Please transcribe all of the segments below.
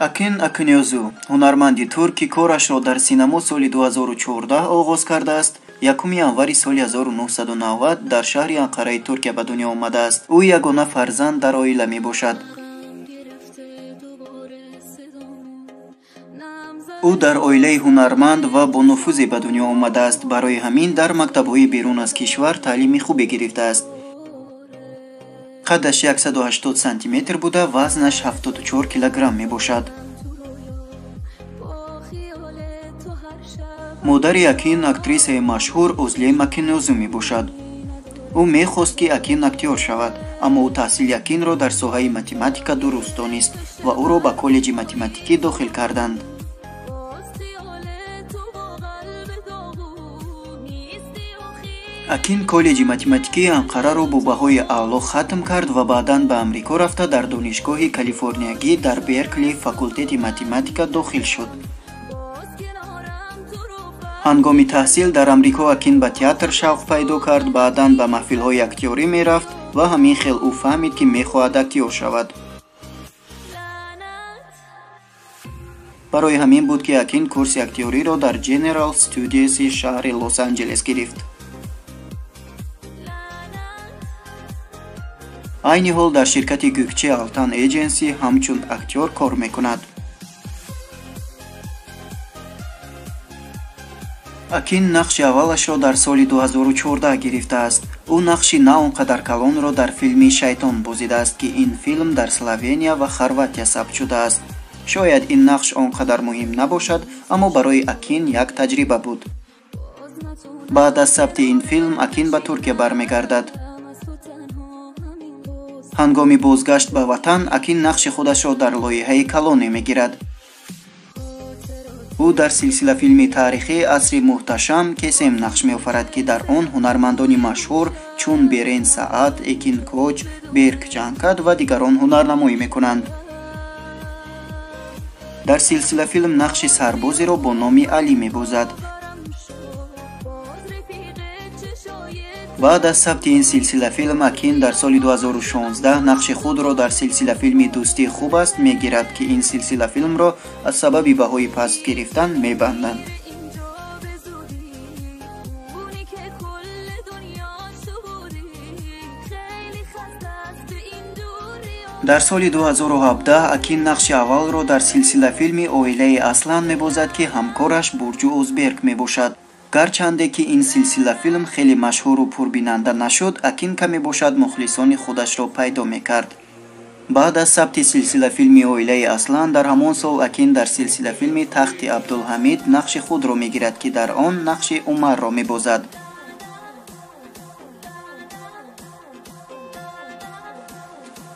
Акин Акинёзу, ҳунарманди турк, ки корашро дар синамо соли 2014 оғоз кардааст, 1 январи соли 1990 дар шаҳри Анқараи Туркия ба дунё омадааст. Ӯ ягона фарзанд дар оила мебошад. Ӯ дар оилаи ҳунарманд ва бонуфузе ба дунё омадааст. Барои ҳамин дар мактабҳои берун аз кишвар таълими хубе гирифтааст. Қадаш 180 сантиметр буда, вазнаш 74 килограмм мебошад. Модари Акин актрисаи машҳур Озлем Акинёзу мебошад. Ӯ мехост, ки Акин актёр шавад, аммо ӯ таҳсили Акинро дар соҳаи математика дуруст донист ва ӯро ба коллеҷи математикӣ дохил карданд. Акин коллеҷи математикии Анқараро бо баҳои аъло хатм кард ва баъдан ба Амрико рафта дар Донишгоҳи Калифорниягӣ дар Беркли факултети математика дохил шуд. Ҳангоми таҳсил дар Амрико Акин ба театр шавқ пайдо кард, баъдан ба маҳфилҳои актёрӣ мерафт ва ҳамин хел ӯ фаҳмид, ки мехоҳад актёр шавад. Барои ҳамин буд, ки Акин курси актёриро дар General Studios-и шаҳри Лос-Анҷелес гирифт. Айни ҳол дар ширкати Гӯкче Алтан Эҷенси ҳамчун актёр кор мекунад. Акин нақши аввалашро дар соли 2014 гирифтааст. Ӯ нақши на он қадар калонро дар филми Шайтон бозидааст, ки ин филм дар Словения ва Хорватия сабт шудааст. Шояд ин нақш он қадар муҳим набошад, аммо барои Акин як таҷриба буд. Баъд аз сабти ин филм Акин ба Туркия бармегардад. Ҳангоми бозгашт ба ватан Акин нақши худашро дар лоиҳаи калоне мегирад. Ӯ дар силсилафилми таърихии асри муҳташам Кесем нақш меофарад, ки дар он ҳунармандони машҳур чун Берен Саат, Экин Коч, Берк Ҷанкад ва дигарон ҳунарнамоӣ мекунанд. Дар силсилафилм нақши сарбозеро бо номи Алӣ мебозад. Баъд аз сабти ин силсилафилм Акин дар соли 2016 нақши худро дар силсилафилми Дӯстӣ хуб аст мегирад, ки ин силсилафилмро аз сабаби баҳои паст гирифтан мебанданд. Дар соли 2017 Акин нақши аввалро дар силсилафилми Оилаи Аслан мебозад, ки ҳамкораш Бурҷу Озберг мебошад. Гарчанде ки ин силсилафилм хеле машҳуру пурбинанда нашуд, Акин каме бошад мухлисони худашро пайдо мекард. Баъд аз сабти силсилафилми Оилаи Аслан дар ҳамон сол Акин дар силсилафилми Тахти Абдулҳамид нақши худро мегирад, ки дар он нақши Умарро мебозад.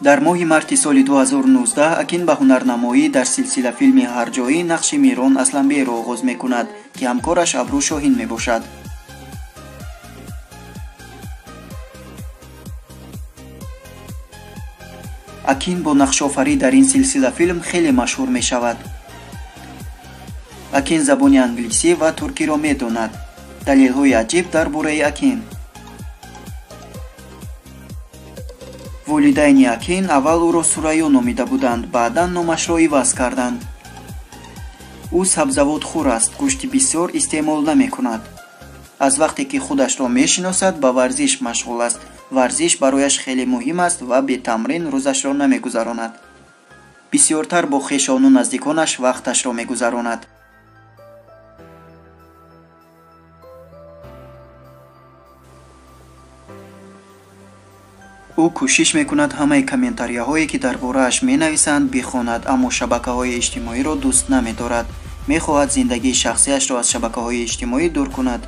Дар моҳи марти соли 2019 Акин ба ҳунарнамоӣ дар силсилафилми Ҳарҷоӣ нақши Мирон Асланбейро оғоз мекунад, ки ҳамкораш Абру Шоҳин мебошад. Акин бо нақшофарӣ дар ин силсилафилм хеле машҳур мешавад. Акин забони англисӣ ва туркиро медонад. Далелҳои аҷиб дар бораи Акин. Волидайни Акин аввал ӯро Сурайё номида буданд, баъдан номашро иваз карданд. Ӯ сабзавотхӯр аст, гӯшти бисёр истеъмол намекунад. Аз вақте ки худашро мешиносад, ба варзиш машғул аст. Варзиш барояш хеле муҳим аст ва бетамрин рӯзашро намегузаронад. Бисёртар бо хешону наздиконаш вақташро мегузаронад. Ӯ кӯшиш мекунад ҳамаи комментарияҳое, ки дар борааш менависанд, бихонад, аммо шабакаҳои иҷтимоиро дӯст намедорад. Мехоҳад зиндагии шахсиашро аз шабакаҳои иҷтимоӣ дур кунад.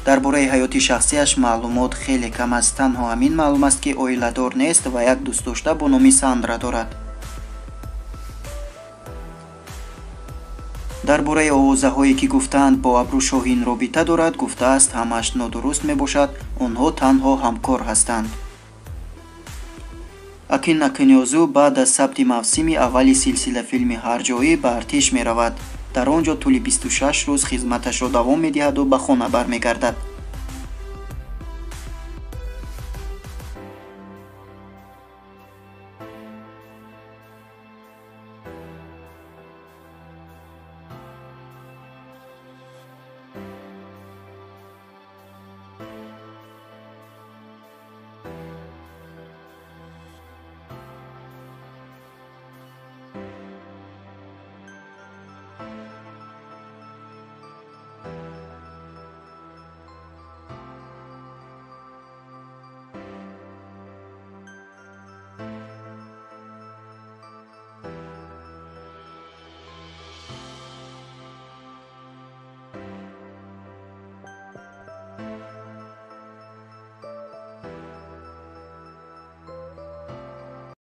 Дар бораи ҳаёти шахсиаш маълумот хеле кам аст. Танҳо ҳамин маълум аст, ки оиладор нест ва як дӯстдошта бо номи Сандра дорад. Дар бораи овозаҳое, ки гуфтаанд бо Абру Шоҳин робита дорад, гуфтааст ҳамааш нодуруст мебошад, онҳо танҳо ҳамкор ҳастанд. Акин Акинёзу баъд аз сабти мавсими аввали силсилафилми Ҳарҷоӣ ба артиш меравад. Дар он ҷо тӯли 26 рӯз хизматашро давом медиҳаду ба хона бармегардад.